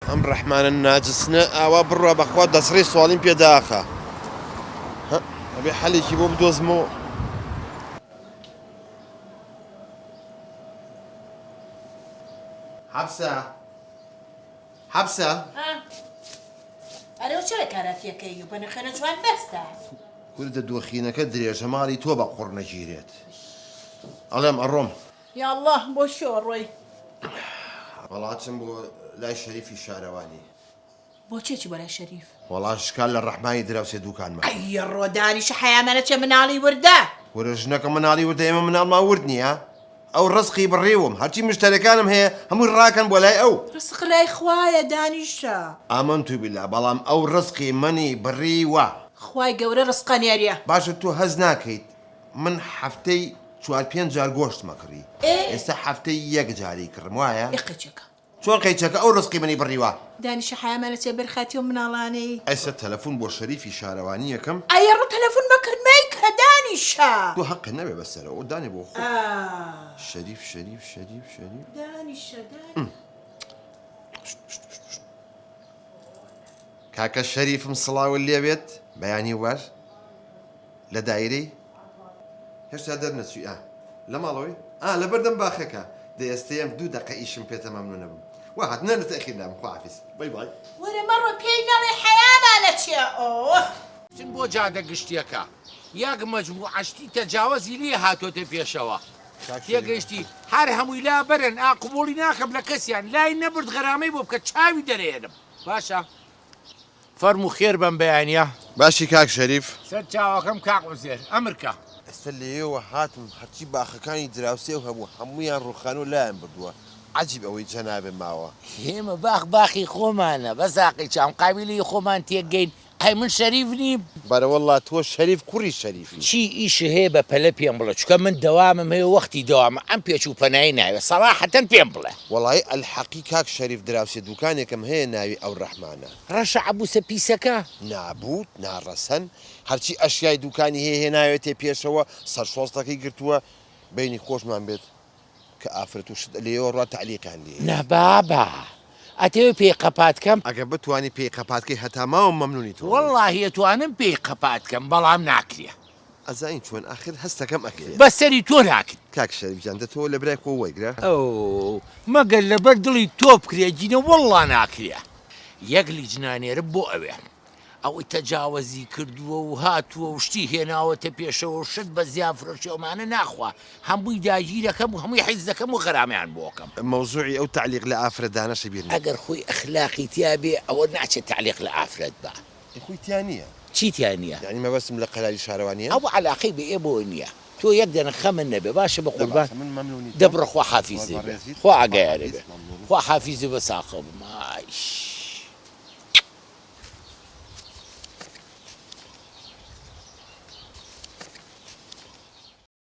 ئەم ڕەحمانە ناجسنە ئاوا بڕوا بەخوا دەسڕی سواڵیم پێ داخە ئەبێ حەلێکی بۆ بدۆزمەوە. حەپسە حەپسە. ها ئەرێ و چرا کاراتیەکەی و بەنە خوێنە جوان بەستە. کوردە دۆخینەکە درێژە ماڵی تۆ بە قوڕ نەگیرێت ئەڵێم ئەڕۆم. یاڵڵا بۆ کوێ ئەڕۆی؟ وەڵا ئەچم بۆ لای شەریفی شارەوانی. بۆ چی ئەچی بۆ لای شەریف؟ وەڵا شکال لە ڕەحمانی دراوسێ دوکانمە. ئەی ڕۆ دانیشە حەیامانە چیە مناڵی وردە. کورە ژنەکە مناڵی وردە ئێمە مناڵمان ورد نیە ئەو ڕزقی بڕیوم هەرچی مشتەرەکانم هەیە هەمووی ڕاکەن بۆ لای ئەو. ڕزق لای خوایە دانیشە. ئامەنتو بیلا بەڵام ئەو ڕزقی منی بڕیوە. خوای گەورە ڕزقە نێریە. باشە تۆ هەست ناکەیت من هەفتەی چوار پێنج جار گۆشتمە کڕی ئێستا هەفتەی یەک جاری کڕم وایە؟ ئێ قەیچەکە. چۆن قەیچەکە ئەو ڕزقی منی بڕیوە. دانیشە حەیامان ئەچێ بەر خاتی ئەو مناڵانەی. ئێستا تەلەفون بۆ شەریفی شارەوانی ئەکەم. ئەی ڕۆ تەلەفون مەکە مەیکە دانیشە. تۆ هەقت نەبێ بەسەرەوە دانێ بۆ خۆت. شەریف شەریف شەریف شەریف. دانیشە دانیشە. کاکە شەریفم سڵاوت لێبێت بەیانی باش. لە دایرەی؟ هێشتا دەرنەچووی ئا لە ماڵەوەی؟ ئا لەبەردەم باخەکە دە ئێستە یەم دوو دەقە ئیشم پێتە مەمنونە بم وا هات نە لە تەئخیر نابم خواحافیز بای بای. وەرە مەڕۆ پێی نەڵێ حەیامان ئەچێ ئۆه. چن بۆ جادە گشتیەکە یەک مەجموعە شتی تەجاوەزی لێ هاتۆتە پێشەوە تێگەیشتی هەر هەمووی لا بەرن ئا قبوڵی ناکەم لە کەسیان لای نەبرد غەرامەی بۆ بکە چاوی دەرێنم باشە. فەرموو خێر بەم بەیانیە. باشی کاک شەریف؟ سەر چاوەکەم کاک عوزێر، ئەمر کە. ئێستا لێیەوە هاتم هەرچی باخەکانی دراوسێو هەبوو هەموویان ڕووخانو لایان بردووە، عەجیب ئەوەی جەنابت ماوە. ئێمە باخ باخی خۆمانە بەس ئاقی چاوم قابیلی هی خۆمان تێکگەین ئەی من شەریف نیم؟ بەرەوەڵا تۆ شەریف کوڕی شەریفی. چی ئیشت هەیە بە پەلە پێم بڵێ چونکە من دەوامم هەیە و وەختی دەوامە ئەم پێچ و پەنایەی ناوێ سەراحەتەن پێم بڵێ. وەڵایی ئەلحەقی کاک شەریف دراوسێ دوکانێکم هەیە ناوی ئەورەحمانە. ڕەشە عەبوسە پیسەکە. نابوت ناڕەسەن هەرچی ئەشیای دوکانی هەیە هێناوێتێ پێشەوە سەرشۆستەکەی گرتووە بەینی خۆشمان بێت کە ئافرەت و شت لێیەوە ڕوا تەعلیقیان لێیە. نا بابە ئەتەوێ پێی قەپات کەم؟ ئەگەر بتوانی پێی قەپات کەی هەتا ماوم مەمنونی تۆ ئەبم. وەڵاهی ئەتوانم پێی قەپات کەم بەڵام ناکرێ. ئەزانی چۆن ئاخر هەستەکەم ئەکرێ. بەسەری تۆ ناکرێ. کاک شەریف گیان دە تۆ لە برای خۆ وەرگرە. ئەو مەگەر لەبەر دڵی تۆ بکرێ گینە وەڵڵا ناکرێ. یەک لیجنە ئەنێرم بۆ ئەوێ. ئەوەی تەجاوەزی کردووە و هاتووە و شتی هێناوەتە پێشەوە و شت بە زیان فرۆشی ئەومانە ناخوا هەمووی داگیرەکەم و هەمووی حیز دەکەم و غەرامەیان بۆ ئەکەم. مەوزوعی ئەو تەعلیق لە ئافرەت دانەشە بیر نەکەی. ئەگەر خۆی ئەخلاقی تیا بێ ئەوە ناچێ تەعلیق لە ئافرەت با. ئەی خۆی تیا نییە. چی تیا نییە؟ یانی مەبەستم لە قەراری شارەوانییە؟ ئەوە عەلاقەی بە ئێمەوە نییە تۆ یەک دەنە خەمت نەبێ باشە بە دە قوربان باشە من مەمنونی دە تۆم بڕۆ خوا زۆر حافیزت بێ بەڕێزیت خوا خوا ئاگایارت حافیز بێ مەمنونم خوا خوا حافیزت بە ساقەو بم ئایش.